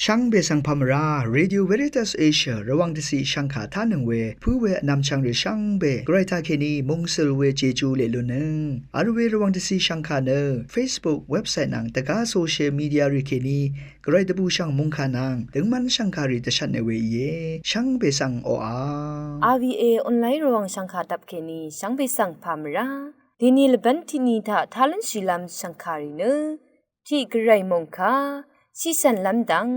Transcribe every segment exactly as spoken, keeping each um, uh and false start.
Shvngbe svng pà mvrá, Radio Veritas Asia Rvwàng dvciq shvngkà tánøng we pǿ we vnvmchvng rì shvngbe Gvray taqkèní mungsøl we Jeju leq lunnøng vl we Rvwàng dvciq shvngkà nø Facebook, website nvng dvgá social media rì kèní Gvray dvbùshv̀ng mungkà nvng døngmv́n shv̀ngkàrì dvshvtne we íe. Shvngbe svng oqà. RVA online Rvwàng shv̀ngkà dvpkèní shvngbe svng pà mvrá. Dèní lvbv́n tiqni taq tá lúnshìlv́m shv̀ngkàrì nø tiq Gvray mòngkà shíshv̀nlv́m dvng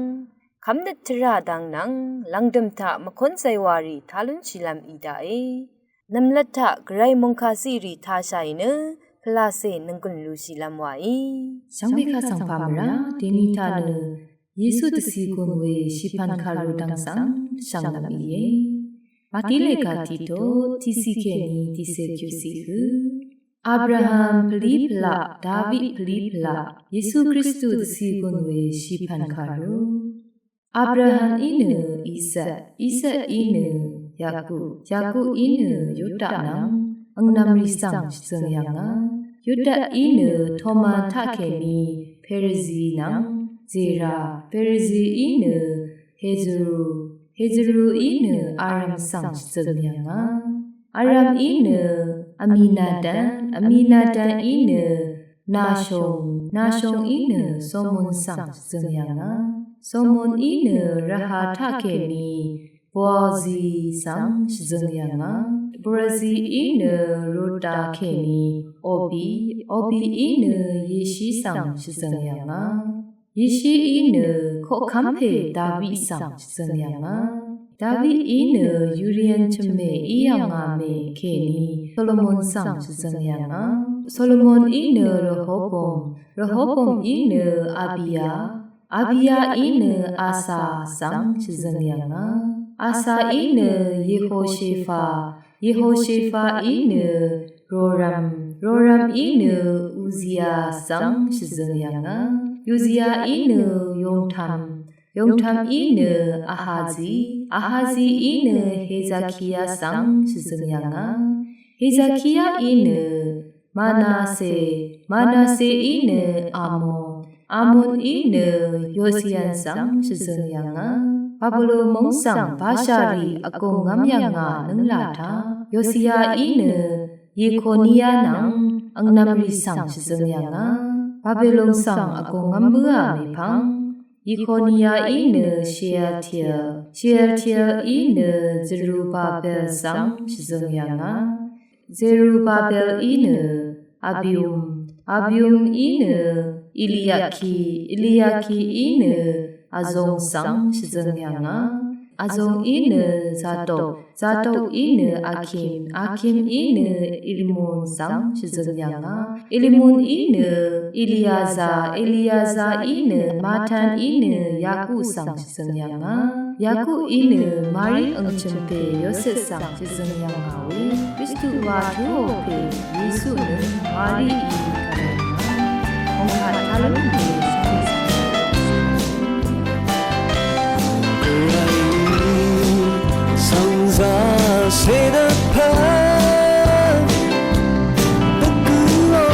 kv́mnøt tvrà dvng nvng lv̀ngdø̀m taq mvkún zaywàrì tá lúnshìlv́m í daqe. Nv̀mlat taq Gvray mòngkà zìrì tāshàì nø pvlacè nònggùn lushìlv́m wàí. Shvngbe kaq svng pà mvrá, dèní taq nø Yesu dvcì gùn we shìpv̀n kàru dvng svng dvshv̀nglv́m íe. Màtí lèga tiqdó tiqciq kèní tiqcè kyuciq hø. Abraham pvlí pvlaq, David pvlí pvlaq, Yesu Kristu dvcì gùn we shìpv̀n kàru. Abraham í nø Isak, Isak í nø Yakub, Yakub í nø Yuda nvng angnv̀mrì svng shvzøng yv̀ngà. Yuda í nø Toma taqkèní Perizi nvng Zera, Perizi í nø Hezru, Hezru í nø Aram svng shvzøng yv̀ngà. Aram í nø Aminadab, Aminadab í nø Nashon, Nashon í nø Solomon svng shvzøng yv̀ngà. Solomon í nø Rahab taqkèní Boazi svng shvzøng yv̀ngà. Boazi í nø Ruta kèní Obi, Obi í nø Yeshi svng shvzøng yv̀ngà. Yeshi í nø koqkv́m pè David svng shvzøng yv̀ngà. David í nø Urian chø̀mmè í yv̀ngà mè kèní Solomon svng shvzøng yv̀ngà. Solomon í nø Rehobom, Rehobom í nø Abiya, Abiya í nø Asa svng shvzøng yv̀ngà. Asa í nø Yehoshefa, Yehoshefa í nø Roram, Roram í nø Uziya svng shvzøng yv̀ngà. Uziya í nø Yongtam, Yongtam í nø Ahazi, Ahazi í nø Hezekiya svng shvzøng yv̀ngà. Hezekiya í nø Manase, Manase í nø Amon, Amon í nø Yosiyan svng shvzøng yv̀ngà. Babulon móng svng bashà rì vgùng ngv́m yv̀ngà nǿng laq taq Yosiya í nø Yekoniya nvng angnv̀mrì svng shvzøng yv̀ngà. Babulon svng vgùng ngv́m bǿà mèpvng Yekoniya í nø Shealtiel, Shealtiel í nø Zerubabel svng shvzøng yv̀ngà. Zerubabel í nø Abium, Abium í nø Eliaki, Eliaki í nø Azong svng shvzøng yv̀ngà. Azong í nø Zadok, Zadok í nø Akim, Akim í nø Elimon svng shvzøng yv̀ngà. Elimon í nø Eliyaza, Eliyaza í nø Matan í nø Yaku svng shvzøng yv̀ngà. Yaku í nø Mari angchø̀m pè Yosep svng shvzøng yv̀ngà we Kristu wa tø̄ò pè Yesu nø Mari í gvray ngà. Ongkà taq lún pè Gvray svng zaqse dvpvt dvgø̄ò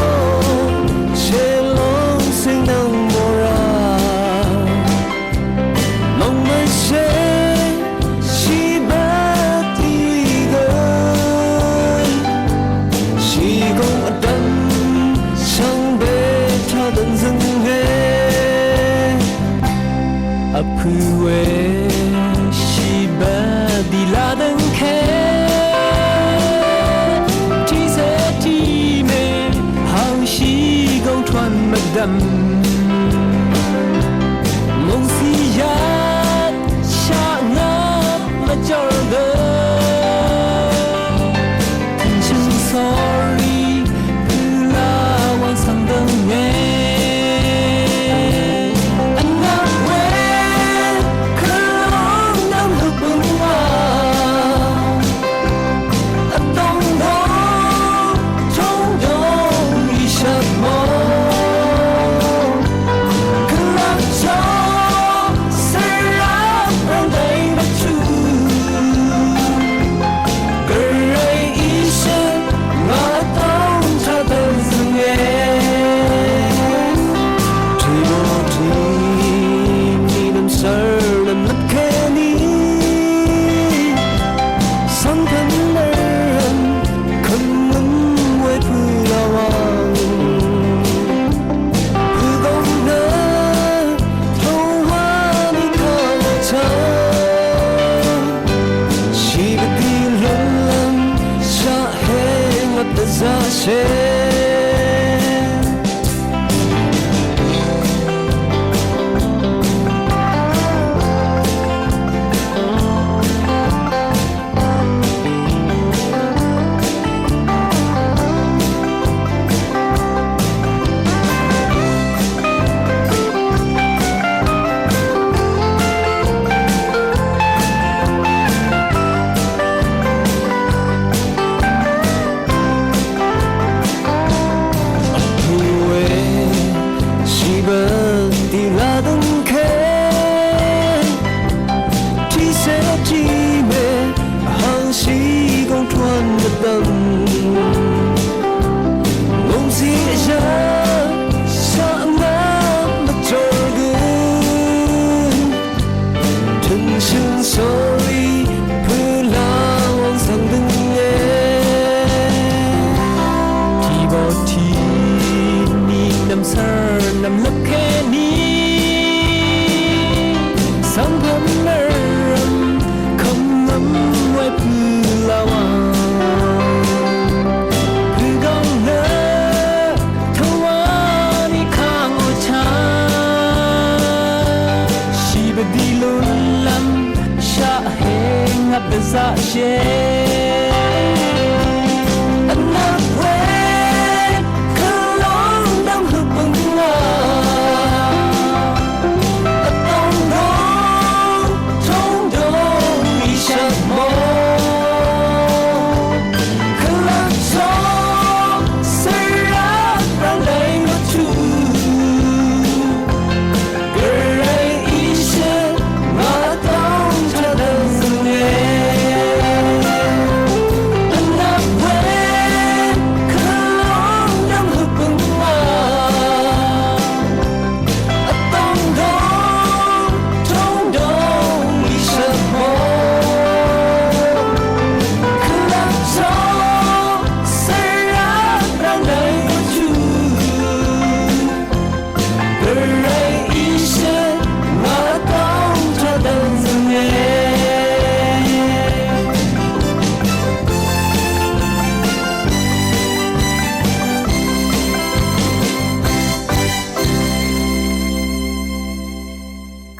shelòng seng nvng mòrà. Lòng mvshe shìbvt dìrì gø shìgùng vdv̀m shvngbe taq dv̀nzø̀nge. Vpø̄ we shìbvt dìla døngke tiqse tiqme hangshì gø twàn mvdv̀m mungsi yat shaq ngvp mvjor gø tø̀nshø̀ng sori pø̄la wvng svng dønge. Vnvp we kø Shìbø dì la døngke, tìse tìme, hangshì gong tuan dvdvm. Lungzì zhø, shaq ngà mvtø gø. Tønshøn sórí pø̀lá wvng svng dønge. Tìbò tìní nv̀msvr nv̀mlvp kèní svng pv̀m mvrv̀m kv̀mlv́m we pø̀lá wvng. Pø̀gv̀ng nø Tøwani kang ocha shibadi lunlam shaheng abdazashe. Anak we kalong dang hubunga. Atong dong tong dong ishamo. Kalacho serak randai matu. Gerai ishe matang tadang zunge. Anak we kalong dang hubunga.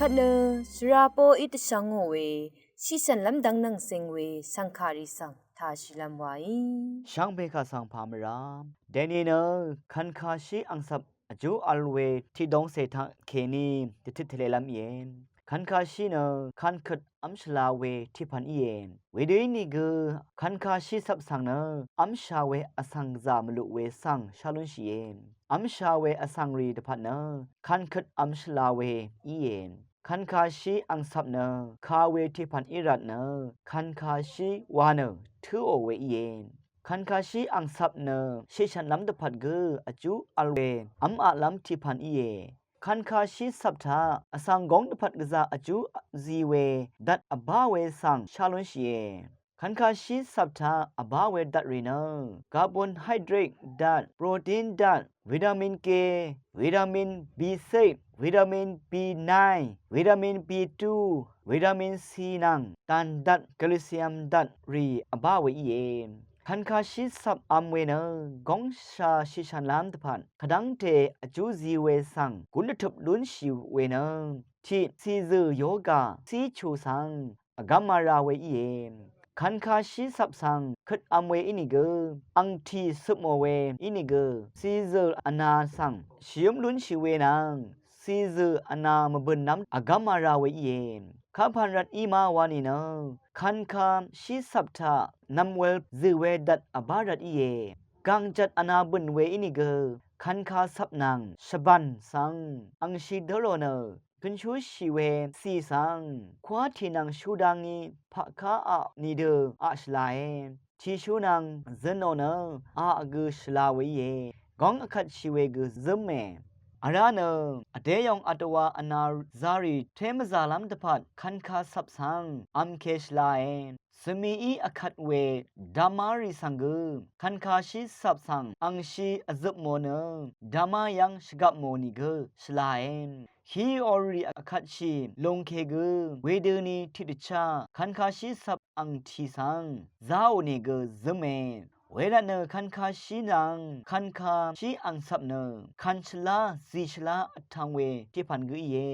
Kvt nø svra poqí dvshvngò we, shiqshv̀nlv́m dvng nvng sing we, shv̀ngkàrì svng tashìlv́m waí. Shvngpè kà svng pà mvrá. Dèni nø, kvnkashí angcvp vjú vl we tiqdongcè taq kèní dvtøt tvlelv́m íe. Kvnkashí nø kvnkøt v́m shvla we tiqpv̀n íe. Wedø ínìgø kvnkashí cvp svng nø v́msha we vsvng gvzà mvluq we svng shá lúnshìe. V́msha we vsvng rì dvpvt nø kvnkøt v́m shvla we íe. Kvnkashí angcvp nø ka we tiqpv̀n í rvt nø kvnkashí wa nø tǿò we íe. Kvnkashí angcvp nø shiqshv̀nlv́m dvpvt gø vjú vl we v́m aqlv́m tiqpv̀n íe. Kvnkashí cvp taq vsvng góng dvpvt gvzà vjú zi we dvt vbá we svng shá lúnshìe. Kvnkashí cvp taq vbá we dvtrì nø carbohydrate dvt, protein dvt, vitamin K, vitamin B six, vitamin B nine, vitamin B two, vitamin C nvng dàn dvt, calcium dvtrì vbá we íe. Kvnkashí cvp vm we nø góngsha shiqshv̀nlv́m dvpvt kvdv́ngte vjú zi we svng gún dvtøp lúnshì we nø tiq cìzø̀ yoga cíchù svng vgv́m mara we íe. Kvnkashí cvp svng køt vm we ínìgø angtì cøpmò we ínìgø cìzø̀ vna svng shìǿm lúnshì we nvng cìzø̀ vna mvbø̀nlv́m vgv́m mara we íe. Kapàn rvt í ma wa nìnø kvnkashí cvp taq nvmwel zø̀ we dvt vbá rvt íe. Gàngjvt vna bø̀n we ínìgø kvnka cvp nvng shvbàn svng angshi dǿ rò nø kønshúshì we cì svng kwá tì nvng shú dá ngí paqká aq nìdø aq shvlae. Tìshú nvng zønò nø aq gø shvla we íe. Góng vkvtshì we gø zǿme. Vrá nø vdéyòng vtøwa vna zarì té mvzàlv́m dvpvt kvnka cvp svng vmke shvlae. Svmií vkvt we damá rì svng gø kvnkashí cvp svng angshi vzøpmò nø damá yv́ng shvgvpmò nìgø shvlae. Hiqò rì vkvtshì lùngke gø wedøni tiqdvchá kvnkashí cvp angtì svng záò nìgø zǿme. Wervtnø kankashí nvng kankashí angcvp nø kanshvlá zishvlá vtv̄ng we tiqpv̀n gǿ íe.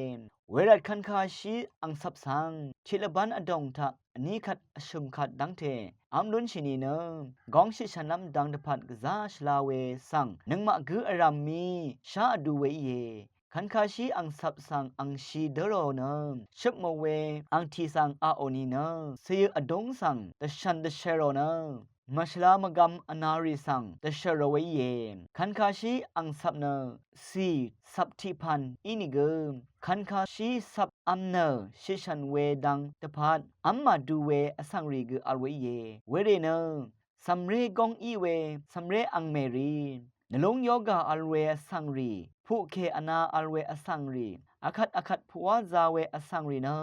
Wervt kankashí angcvp svng tiqlvbán vdòng taq vní kvt vshø̀m kvt dv́ngte v́m lúnshì nìnø góng shiqshv̀nlv́m dang dvpvt gvzá shvla we svng nøngmaq gǿ vrv̀m mì shá vdu we íe. Kankashí angcvp svng angshi dǿ rò nø shøpmò we angtì svng aqò nìnø cìyø vdúng svng dvshv̀n dvshvrò nø mvshvla mvgvm vnarì svng dvshvrò we íe. Kankashí angcvp nø cì cvp tiqpv̀n ínìgø kankashí cvp v̄m nø shiqshv̀n we dang dvpvt v́m màdu we vsvng rì gø vl we íe. Werì nø cv̀mré góng í we cv̀mré angmè rì, nvlúng yoga vl we vsvng rì, puqkè vna vl we vsvng rì, akvt akvt puqwá za we vsvng rì nø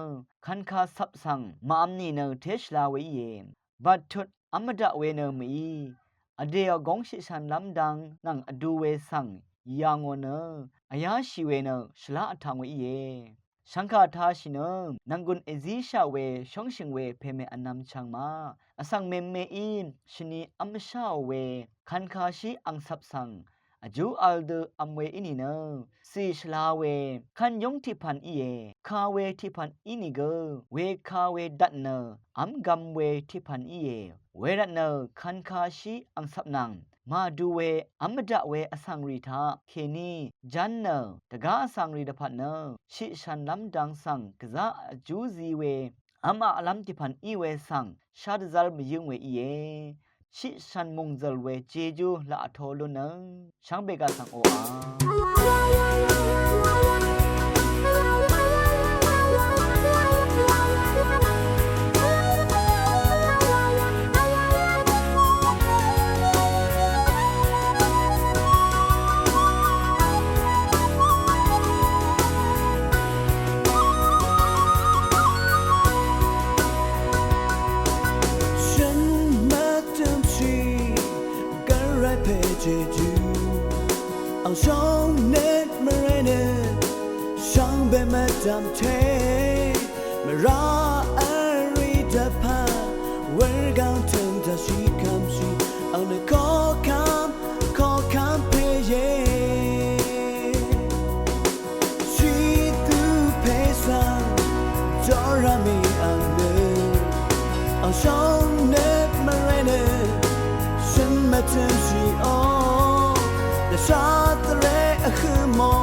kanka cvp svng màvm nìnø té shvla we íe. Bvttut v́m mvdaq we nø mø̀í, vdèò góng shiqshv̀nlv́m dang nvng vdu we svng yà ngò nø vyáshì we nø shvlá vtv̄ng we íe. Shvngkà tāshì nø nv̀nggùn èzíshaq we shóngshø̀ng we pèmè vnvm chv̄ng ma vsvng mèmeí shvni v́m mvsháò we kankashí angcvp svng vjú vl dø v̄m we í nìnø cì shvla we kv́n yúng tiqpv̀n íe. Ka we tiqpv̀n ínìgø weka we dvt nø v́m gv̄m we tiqpv̀n íe. Wervtnø kankashí angcvp nvng màdu we v́m mvdaq we vsvng rì taq kèní ján nø dvgá vsvng rì dvpvt nø shiqshv̀nlv́m dang svng gvzá vjú zi we v́m aqlv́m tiqpv̀n í we svng shá dvzv́r mvyǿng we íe. Shiqshv̀n mùngzø̀l we jejú laq vtō lúnnøng shvngbe gvsvng oqà. Shøn mvtømshì gvray pè jejú ang shóngnøt mvré nø shvngbe mvdv̀mte mvrá vrí dvpvt wurgáng tø̀m taq shìkvmshì ang nø koqkvm koqkvm pè íe. Shìtú pè svng jórv́mì ang nø ang shóngnøt mvré nø shøn mvtømshìò dvsha tvre vhømò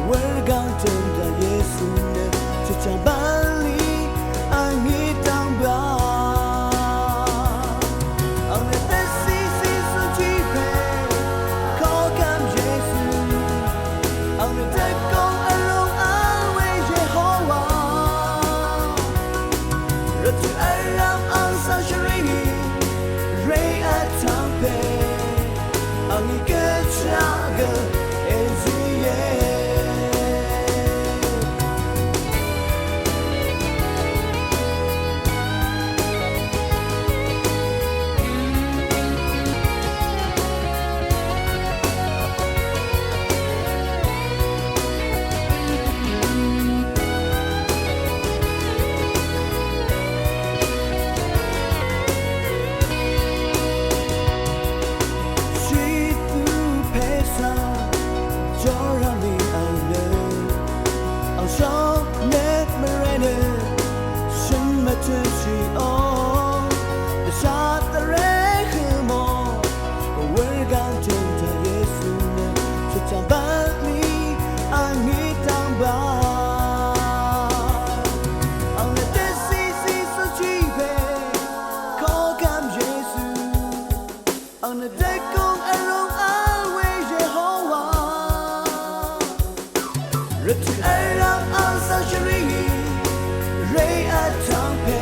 wurgáng tø̀m taq Yesu nø chøchá bv̀nlì ang í dv́ng bá. Ang nø dvcìcì zúnshì pè koqkvm Yesu. Ang nø dvgóng vrūng vl we Yehowa. Rvtø̀ vrv̀m ang svng shvrì rè vtv́ng pè. Ang í gø chá gø èzíe. Shìtú pè svng jórv́mì ang nø ang shóngnøt mvré nø shøn mvtømshìò dvsha tvre vhømò wurgáng tø̀m taq Yesu nø chøchá bv̀nlì ang í dv́ng bá. Ang nø dvcìcì zúnshì pè koqkvm Yesu. Ang nø dvgóng vrūng vl we Yehowa. Rvtø̀ vrv̀m ang svng shvrì rè vtv́ng pè.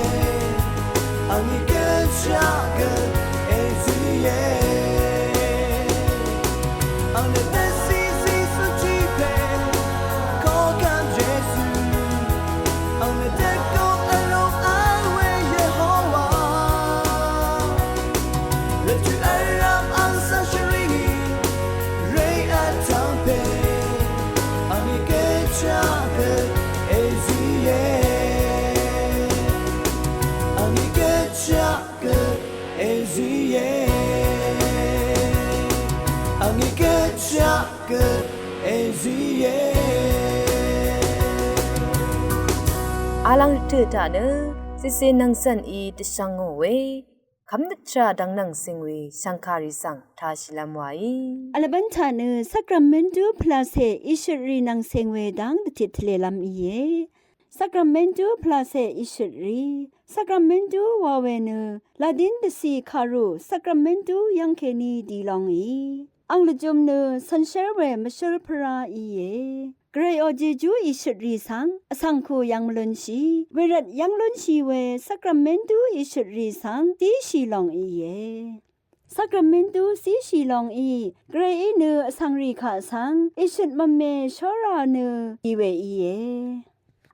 Alvng rvtø̀ taq nø, cìcè nvngcv̀n í dvshvng ngò we, kv́mnøt tvrà dvng nvng cing we, shv̀ngkàrì svng tāshìlv́m wàí. Vlvbv́n taq nø, Sakramentu pvlacè ìshøtrì nvng cing we dv́ng dvtit tvlelv́m íe. Sakramentu pvlacè ìshøtrì. Sakramentu wa we nø, Ladin dvcì kàrù Sakramentu yv́ng kèní di lóngì. Ang lvjø̄m nø cv̄nshv́r we mvshǿl pvrá íe. Gvrayò Jejú ìshøtrì svng vsvng kù yv́ng mvlúnshì, wervt yv́ng lúnshì we Sakramentu ìshøtrì svng zíshì long íe. Sakramentu zíshì longí, Gvrayí nø vsvngrì kaq svng ìshøt mvme shóra nø í we íe.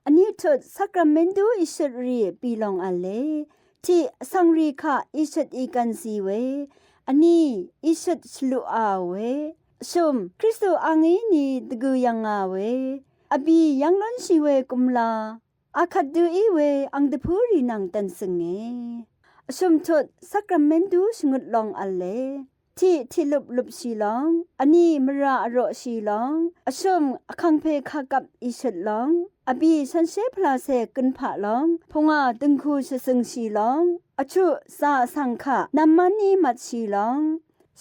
Vní tut Sakramentu ìshøtrì bì long v̄le. Tiq, vsvngrì kaq ìshøt ìgv̀n zì we. Vní, ìshøt shvluqà we. Vshø̀m, Kristu angí ni dvgø̀ yv̀ngà we. Vbì yv́ng lúnshì we gumla akvt dø í we ang dvpǿrì nvng dv̀n zø̀nge. Vshø̀m tut Sakramentu shvngøt long v̄le. Tiq, tiqløp løpshì long. Vní, mvrà vroqshì long. Vshø̀m, vkàngpè kàgvp ìshøt long. Vbì, shànshér pvlacè gønpaq long. Pungà, dø̀ngkù shvzø̀ngshì long. Vchuq, zà vsvng kaq nvmán í mvtshì long.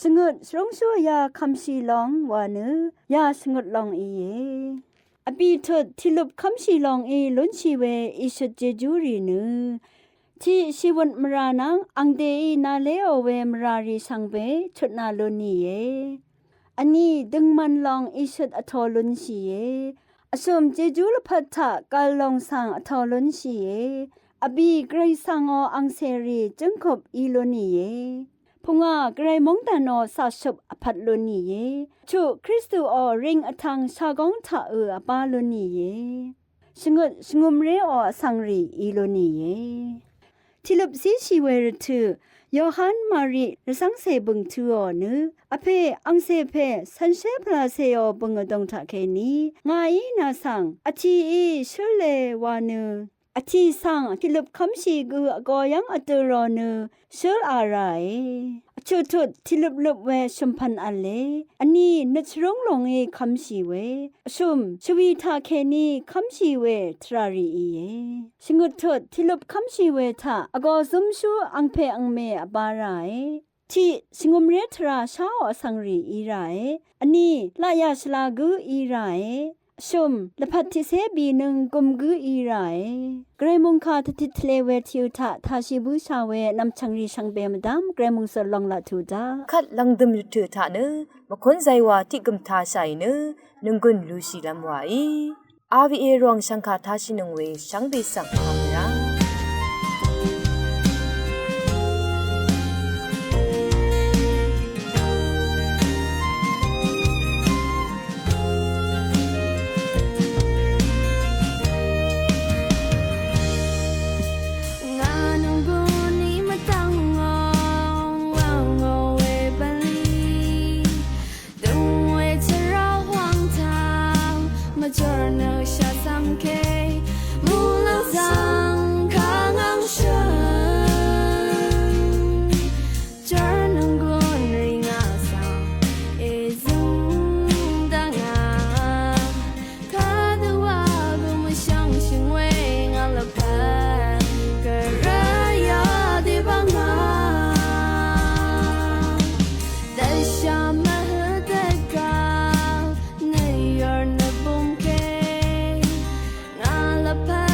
Shvngøt, shvrúngshú yà kvmshì long wa nø, yà shvngøt long íe. Vbì tut, tiqløp kv́mshì longí lúnshì we ìshøt Jejúrì nø, tiq, shìwø̀n mvrà nvng angdeí nàléò we mvràrì shvngbe chutnà lún íe. Vní, døngmv̄n long ìshøt vtō lúnshìe. Vshø̀m, Jejú lvpat taq gv̀l long svng vtō lúnshìe. Vbì, Gvray svngò angcèrì jǿngkup í lún íe. Pungà, Gvray móngdànò caqshøp vpvt lún íe. Chuq, Kristuò ring vtvng shagóng taqø̀ vbá lún íe. Shvngøt, shvngømréò vsvngrì í lún íe. Tiqløp zíshì we rvtø̀, Yohan Mari rvcv́ngcè bø̀ng tø̄ò nø, vpè angcè pè shànshér pvlacèò bø̀ng vdōng taqkèní, ngàí nà svng vtií shǿle wa nø, vtì svng tiqløp kv́mshì gø vgō yv́ng vdø̄ rò nø shǿlā ràe. Vchuq tut tiqløp løp we shø̀mpv̄n v̄le. Vní, nøt shvrúng lòngí kv́mshì we. Vshø̀m, shvwì taqkèní kv́mshì we tvràrì íe. Shvngøt tut tiqløp kv́mshì we taq vgō zǿmshú angpè angmè vbá ràe. Tiq, shvngømré tvrà sháò vsvngrì í ràe. Vní, laqyà shvla gǿ í ràe. Vshø̀m, lvpat tiqcé bìnøng gøm gǿ í ràe. Gvray mòngkà tvtit tvle we tiqø taq tāshi bǿshà we nv̀mchv̀ngrì shvngbe mvdv́m, Gvray mòngsøl long laq tuq daq. Kvt lv̀ngdø̀m rvtø̀ taq nø, mvkún zaywa tiq gø̀m tāshàì nø, nònggùn lushìlv́m wàí. R V A Rvwàng shv̀ngkà tāshìnøng we shvngbe svng kv́m rá. Ngà nònggùn í mvdv́ngò, wàngò we bv̀nlì. Døng we tvrà hwàng taq, mvjor nø shvzv̀m ke, muqlàng zv̀ng kà ngv̀ng shø̀n. Jor nònggùn rì ngà svng, èzø̀ng dvngà. Kadø wa gø mvshvngshø̀ng we ngà lvpat, gvray yà dì bvngà. Dvsha mvhø dvgvp, nø yor nø bùngke. Ngà lvpat